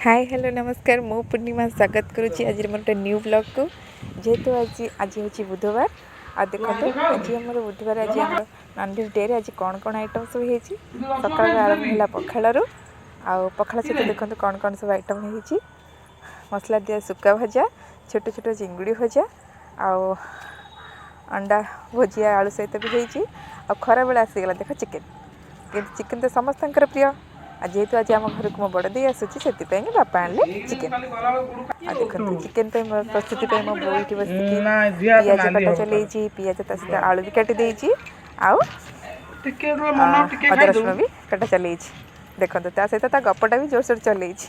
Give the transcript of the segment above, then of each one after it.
ହାଏ, hello, ନମସ୍କାର। ମୁଁ ପୂର୍ଣ୍ଣିମା ସ୍ୱାଗତ କରୁଛି ଆଜିର ମୋର ଗୋଟେ ନ୍ୟୁ ବ୍ଲଗ୍କୁ। ଯେହେତୁ ଆଜି ହେଉଛି ବୁଧବାର, ଆଉ ଦେଖନ୍ତୁ, ଆଜି ଆମର ବୁଧବାର, ଆଜି ଆମର ନନଭେଜ୍ ଡେରେ ଆଜି କ'ଣ କ'ଣ ଆଇଟମ୍ ସବୁ ହେଇଛି। ସକାଳରୁ ଆରମ୍ଭ ହେଲା ପଖାଳରୁ, ଆଉ ପଖାଳ ସହିତ ଦେଖନ୍ତୁ କ'ଣ କ'ଣ ସବୁ ଆଇଟମ୍ ହେଇଛି। ମସଲା ଦିଆ ଶୁଖୁଆ ଭଜା, ଛୋଟ ଛୋଟ ଚିଙ୍ଗୁଡ଼ି ଭଜା ଆଉ ଅଣ୍ଡା ଭୁଜିଆ ଆଳୁ ସହିତ ବି ହେଇଛି। ଆଉ ଖରାବେଳେ ଆସିଗଲା ଦେଖ ଚିକେନ୍। କିନ୍ତୁ ଚିକେନ୍ ତ ସମସ୍ତଙ୍କର ପ୍ରିୟ। ଆଉ ଯେହେତୁ ଆଜି ଆମ ଘରକୁ ମୋ ବଡ଼ ଦେଇ ଆସୁଛି, ସେଥିପାଇଁ ବାପା ଆଣିଲେ ଚିକେନ୍। ଆଉ ଦେଖନ୍ତୁ, ଚିକେନ୍ ପାଇଁ ମୋ ପ୍ରସ୍ତୁତି ପାଇଁ ମୋ ବୋଉ ଏଇଠି ବସିକି ପିଆଜ କଟା ଚଲେଇଛି। ପିଆଜ ତା ସହିତ ଆଳୁ ବି କାଟି ଦେଇଛି ଆଉ ଅଦା ରସୁଣ ବି କଟା ଚଲେଇଛି। ଦେଖନ୍ତୁ, ତା ସହିତ ତା ଗପଟା ବି ଜୋରସୋର ଚଲେଇଛି।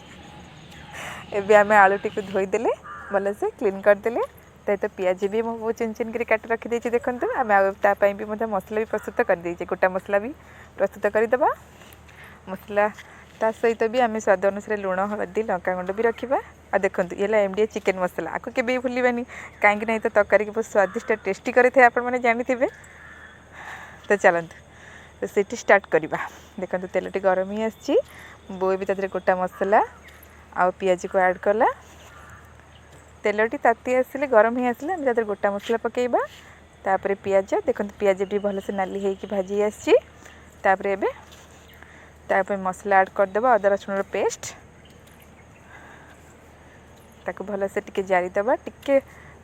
ଏବେ ଆମେ ଆଳୁଟିକୁ ଧୋଇଦେଲେ, ଭଲସେ କ୍ଲିନ୍ କରିଦେଲେ। ତା ସହିତ ପିଆଜ ବି ମୁଁ ବହୁତ ଚୁନ ଚୁନ କରି କାଟି ରଖିଦେଇଛି। ଦେଖନ୍ତୁ, ଆମେ ଆଉ ତା ପାଇଁ ବି ମଧ୍ୟ ମସଲା ବି ପ୍ରସ୍ତୁତ କରିଦେଇଛେ। ଗୋଟା ମସଲା ବି ପ୍ରସ୍ତୁତ କରିଦେବା। ମସଲା ତା ସହିତ ବି ଆମେ ସ୍ୱାଦ ଅନୁସାରେ ଲୁଣ, ହଳଦୀ, ଲଙ୍କାଗୁଣ୍ଡ ବି ରଖିବା। ଆଉ ଦେଖନ୍ତୁ, ଇଏ ହେଲା ଏମ୍ ଡି ଏ ଚିକେନ୍ ମସଲା। ଆକୁ କେବେ ବି ଭୁଲିବାନି, କାହିଁକି ନା ଏ ତ ତରକାରୀକୁ ବହୁତ ସ୍ୱାଦିଷ୍ଟ, ଟେଷ୍ଟି କରିଥାଏ, ଆପଣମାନେ ଜାଣିଥିବେ। ତ ଚାଲନ୍ତୁ, ରୋଷେଇଟି ଷ୍ଟାର୍ଟ କରିବା। ଦେଖନ୍ତୁ, ତେଲଟି ଗରମ ହେଇ ଆସିଛି। ବୋଉ ବି ତା ଦେହରେ ଗୋଟା ମସଲା ଆଉ ପିଆଜକୁ ଆଡ଼୍ କଲା। ତେଲଟି ତାତି ଆସିଲେ, ଗରମ ହେଇ ଆସିଲେ ଆମେ ତା ଦେହରେ ଗୋଟା ମସଲା ପକାଇବା, ତାପରେ ପିଆଜ। ଦେଖନ୍ତୁ, ପିଆଜ ବି ଭଲସେ ନାଲି ହେଇକି ଭାଜି ଆସିଛି। ତାପରେ ଏବେ ତା ପାଇଁ ମସଲା ଆଡ଼୍ କରିଦେବା, ଅଦା ରସୁଣର ପେଷ୍ଟ। ତାକୁ ଭଲସେ ଟିକେ ଜାରିଦେବା। ଟିକେ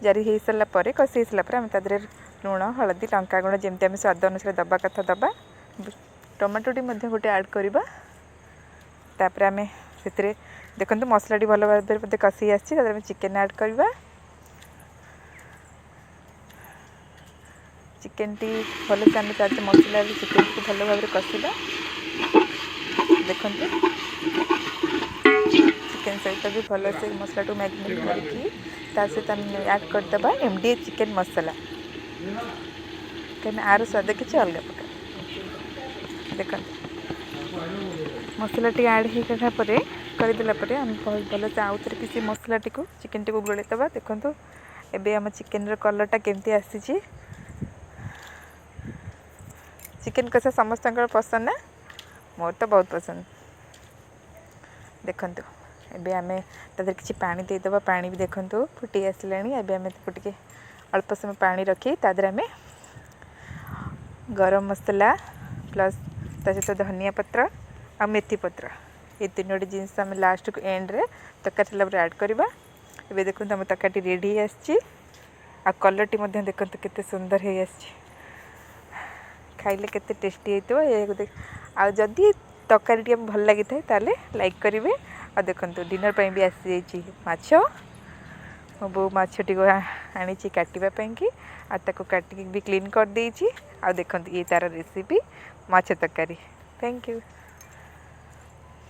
ଜାରି ହେଇସାରିଲା ପରେ, କଷି ହେଇସାରିଲା ପରେ ଆମେ ତା ଦେହରେ ଲୁଣ, ହଳଦୀ, ଲଙ୍କାଗୁଣ୍ଡ ଯେମିତି ଆମେ ସ୍ୱାଦ ଅନୁସାରେ ଦେବା କଥା ଦେବା। ଟମାଟୋଟି ମଧ୍ୟ ଗୋଟେ ଆଡ଼୍ କରିବା। ତାପରେ ଆମେ ସେଥିରେ ଦେଖନ୍ତୁ, ମସଲାଟି ଭଲ ଭାବରେ ବୋଧେ କଷି ଆସିଛି। ତା ଦେହରେ ଆମେ ଚିକେନ୍ ଆଡ଼୍ କରିବା। ଚିକେନ୍ଟି ଭଲସେ ଆମେ ତା ଦେହରେ ମସଲାରେ ଚିକେନ୍ଟିକୁ ଭଲ ଭାବରେ କଷିବା। ଦେଖନ୍ତୁ, ଚିକେନ୍ ସହିତ ବି ଭଲସେ ମସଲାଟାକୁ ମ୍ୟାରିନେଟ୍ କରିକି ତା ସହିତ ଆମେ ଆଡ଼୍ କରିଦେବା ଏମ୍ ଡି ଏ ଚିକେନ୍ ମସଲା, କାହିଁକିନା ଆର ସ୍ୱାଦ କିଛି ଅଲଗା ପ୍ରକାର। ଦେଖନ୍ତୁ, ମସଲାଟି ଆଡ଼୍ ହେଇଗଲା ପରେ, କରିଦେଲା ପରେ ଆମେ ଭଲସେ ଆଉଥରେ ବି ସେ ମସଲାଟିକୁ, ଚିକେନ୍ଟିକୁ ଗୋଳେଇ ଦେବା। ଦେଖନ୍ତୁ, ଏବେ ଆମ ଚିକେନ୍ର କଲର୍ଟା କେମିତି ଆସିଛି। ଚିକେନ୍ କଷା ସମସ୍ତଙ୍କର ପସନ୍ଦ ନା? ମୋର ତ ବହୁତ ପସନ୍ଦ। ଦେଖନ୍ତୁ, ଏବେ ଆମେ ତା ଦେହରେ କିଛି ପାଣି ଦେଇଦେବା। ପାଣି ବି ଦେଖନ୍ତୁ ଫୁଟି ଆସିଲାଣି। ଏବେ ଆମେ ତାକୁ ଟିକେ ଅଳ୍ପ ସମୟ ପାଣି ରଖି ତା ଦେହରେ ଆମେ ଗରମ ମସଲା ପ୍ଲସ୍ ତା ସହିତ ଧନିଆ ପତ୍ର ଆଉ ମେଥି ପତ୍ର, ଏ ତିନୋଟି ଜିନିଷ ଆମେ ଲାଷ୍ଟକୁ ଏଣ୍ଡରେ ତରକାରୀ ସାରିଲା ପରେ ଆଡ଼୍ କରିବା। ଏବେ ଦେଖନ୍ତୁ, ଆମ ତରକାରୀଟି ରେଡ଼ି ହେଇ ଆସିଛି ଆଉ କଲର୍ଟି ମଧ୍ୟ ଦେଖନ୍ତୁ କେତେ ସୁନ୍ଦର ହେଇ ଆସିଛି। ଖାଇଲେ କେତେ ଟେଷ୍ଟି ହେଇଥିବ ଏହାକୁ ଦେଖ। ଆଉ ଯଦି ତରକାରୀଟି ଆମକୁ ଭଲ ଲାଗିଥାଏ, ତାହେଲେ ଲାଇକ୍ କରିବେ। ଆଉ ଦେଖନ୍ତୁ, ଡିନର୍ ପାଇଁ ବି ଆସିଯାଇଛି ମାଛ। ମୋ ବୋଉ ମାଛଟିକୁ ଆଣିଛି କାଟିବା ପାଇଁକି ଆଉ ତାକୁ କାଟିକି ବି କ୍ଲିନ୍ କରିଦେଇଛି। ଆଉ ଦେଖନ୍ତୁ, ଇଏ ତା'ର ରେସିପି ମାଛ ତରକାରୀ। Thank you.